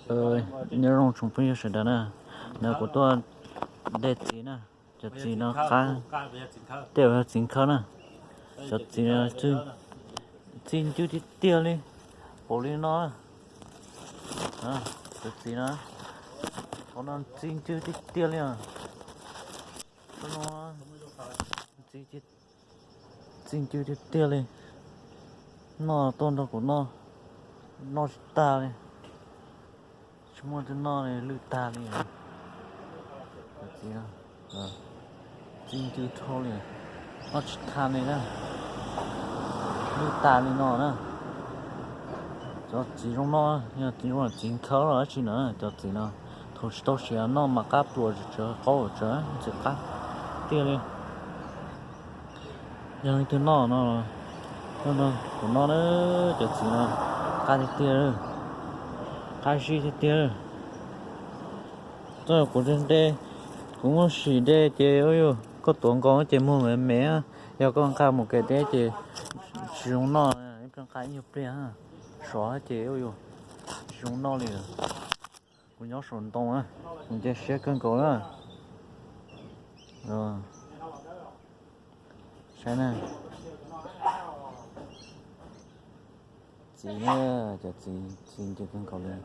Nyob zoo tsoom phooj ywg sawv daws na, ntawm kuv tuaj de txiv na, cov txiv no qab, tej yog txiv nkhawb na, cov txiv no txi ncw tiag tiag li, pom li no, cov txiv no, qhov no txi ncw tiag tiag li os, txi ncw tiag tiag li, noj tuaj nrog kuv noj, noj tsis tag li, tsis muaj twg noj li, lwj tag li. Txiv, txi ncw dhau li, noj tsis tag li na, lwj tag li no na. Cov txiv zoo no, yog txiv zoo txiv nkhawb los dab tsi na, cov txiv no thaum tsis tau siav noj mas qab pluas tsawv qaub tsawv, txiv qab tiag li. Yog leej twg noj no, kuv no na, cov txiv no qab tiag tiag, qab zib tiag tiag. Txoj kuv de, kuv muab sim de ces ua yus koj tuav nkaus ces muag me me, yog koj nqa mus kev teb ces tsis zoo noj, koj nqa ib nyuag pliag sov ces ua yus tsis zoo noj li. Kuv nyob saum ntoo, kuv nce siab kawg nkaus na. Saib na, txiv, cov txiv txi ncw kawg nkaus li.